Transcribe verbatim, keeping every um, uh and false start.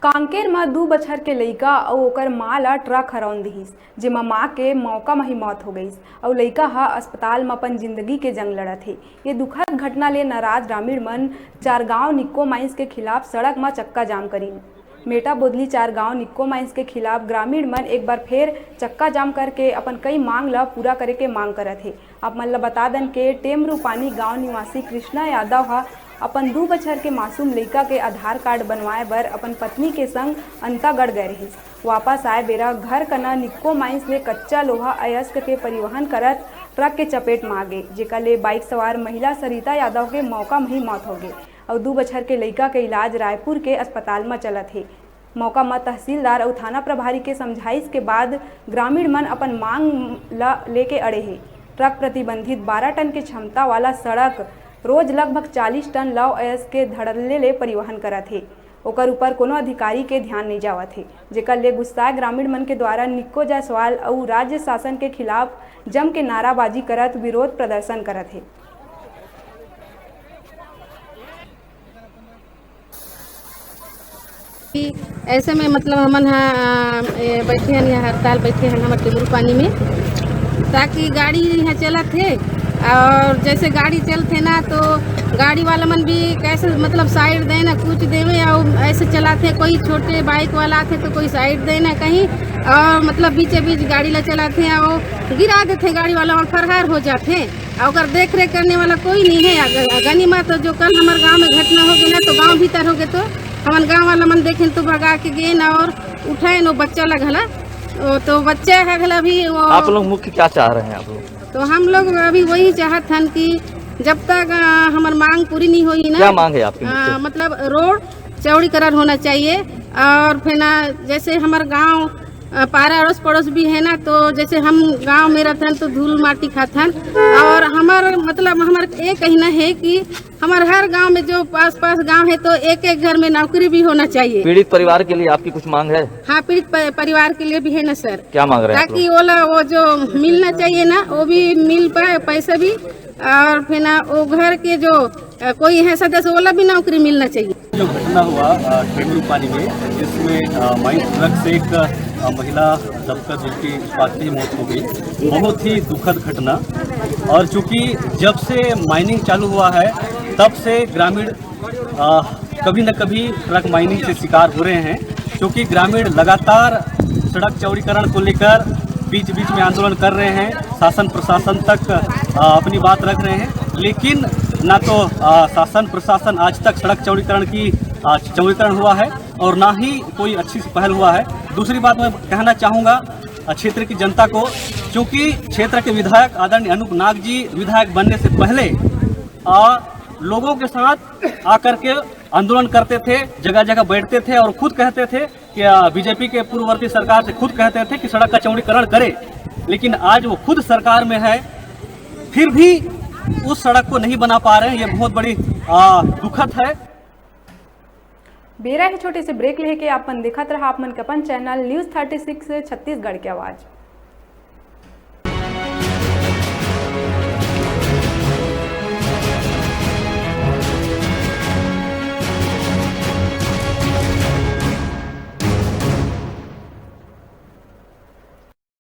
कांकेर म दू बछर के लइका अउ ओकर मां ल ट्रक ह रौंद दिहिस, जेमा मां के मौका म ही मौत हो गइस अउ लइका ह अस्पताल म अपन जिंदगी के जंग लड़त हे। ये दुखद घटना ले नाराज ग्रामीण मन चारगांव निक्को माइंस के खिलाफ सड़क म चक्का जाम करिन। मेटा बोदली चारगांव निक्को माइंस के खिलाफ ग्रामीण मन एक बार फेर चक्का जाम करके अपन कई मांग ल पूरा करे के मांग करत हे। आप मन ल बता दन के टेमरूपानी गांव निवासी कृष्णा यादव ह अपन दू बछर के मासूम लइका के आधार कार्ड बनवाए बर अपन पत्नी के संग अंतागढ़ गए रहिस। वापस आए बेरा घर कना निक्को माइंस ले कच्चा लोहा अयस्क के परिवहन करत ट्रक के चपेट म आ गे, जेकर ले बाइक सवार महिला सरिता यादव के मौका म ही मौत हो गे अउ दू बछर के लइका के इलाज रायपुर के अस्पताल म चलत हे। मौका म तहसीलदार अउ थाना प्रभारी के समझाइश के बाद ग्रामीण मन अपन मांग ल लेके अड़े हे। ट्रक प्रतिबंधित बारह टन के क्षमता वाला सड़क रोज लगभग चालीस टन लौह अयस्क के धड़ल्ले ले परिवहन करत हे। ओकर ऊपर कोनो अधिकारी के ध्यान नइ जावत हे, जेकर ले गुस्साए ग्रामीण मन के द्वारा निक्को जायसवाल अउ राज्य शासन के खिलाफ जम के नाराबाजी करत विरोध प्रदर्शन करत हे। ऐसे में मतलब हमन ह, अ, ए, बैठे हन यहाँ हड़ताल, बैठे हन हमर टेमरू पानी में, ताकि गाड़ी यहाँ चलत हे और जैसे गाड़ी चलत हे ना, तो गाड़ी वाला मन भी कैसे मतलब साइड दे ना, कुछ देवे और ऐसे चलात हे। कोई छोटे बाइक वाला आथे तो कोई साइड दे ना कहीं, और मतलब बीचे बीच गाड़ी ला चलात हे और गिरा देते गाड़ी वाला और फरार हो जाते। अउ ओकर देख रेख करने वाला कोई नहीं है। अगर गनी मा तो जो कल हमर गांव में घटना हो गए ना, तो गांव भीतर हो गए, तो हमन गांव वाला मन देखेन तो भगा के गेन और उठाएन वो बच्चा ला घला। वो तो बच्चा है घला भी वो। आप लोग मुख्य क्या चाह रहे हैं आप लोग? तो हम लोग अभी वही चाहत हन कि जब तक, अ, हमर मांग पूरी नहीं होई ना, क्या मांग है आपकी अ, मुख्य? मतलब रोड चौड़ीकरण होना चाहिए। और फिर ना जैसे हमर गांव, अ, पारा अड़ोस पड़ोस भी है ना, तो जैसे हम गांव में रहथन तो धूल माटी खाथन। और हमर मतलब हमर ये कहना है कि हमर हर गांव में जो पास पास गांव है तो एक एक घर में नौकरी भी होना चाहिए। पीड़ित परिवार के लिए आपकी कुछ मांग है? हाँ, पीड़ित प-, परिवार के लिए भी है ना सर। क्या मांग रहे हैं आप ताकि लोग? ओला वो जो मिलना चाहिए ना, वो भी मिल पाए, पैसा भी, और फिर ना वो घर के जो, अ, कोई है सदस्य, ओला भी नौकरी मिलना चाहिए। जो घटना हुआ, अ, टेमरू पानी में, जिसमें, अ, माइंस ट्रक से एक, अ, महिला दबकर जिनकी पास ही मौत हो गई, बहुत ही दुखद घटना। और चूंकि जब से माइनिंग चालू हुआ है, तब से ग्रामीण, अ, कभी न कभी ट्रक माइनिंग से शिकार हो रहे हैं, क्योंकि ग्रामीण लगातार सड़क चौड़ीकरण को लेकर बीच बीच में आंदोलन कर रहे हैं, शासन प्रशासन तक, अ, अपनी बात रख रहे हैं, लेकिन ना तो, अ, शासन प्रशासन आज तक सड़क चौड़ीकरण की, अ, चौड़ीकरण हुआ है और ना ही कोई अच्छी सी पहल हुआ है। दूसरी बात मैं कहना चाहूँगा, अ, क्षेत्र की जनता को, क्योंकि क्षेत्र के विधायक आदरणीय अनूप नाग जी विधायक बनने से पहले, अ, लोगों के साथ आकर के आंदोलन करते थे, जगह जगह बैठते थे और खुद कहते थे कि, अ, बीजेपी के पूर्ववर्ती सरकार से खुद कहते थे कि सड़क का चौड़ीकरण करें, लेकिन आज वो खुद सरकार में है, फिर भी उस सड़क को नहीं बना पा रहे हैं। ये बहुत बड़ी, अ, दुखद है। बेरा हे छोटे से ब्रेक लेके, आप मन देखत रहा आप मन के अपन channel news thirty six Chhattisgarh के आवाज़।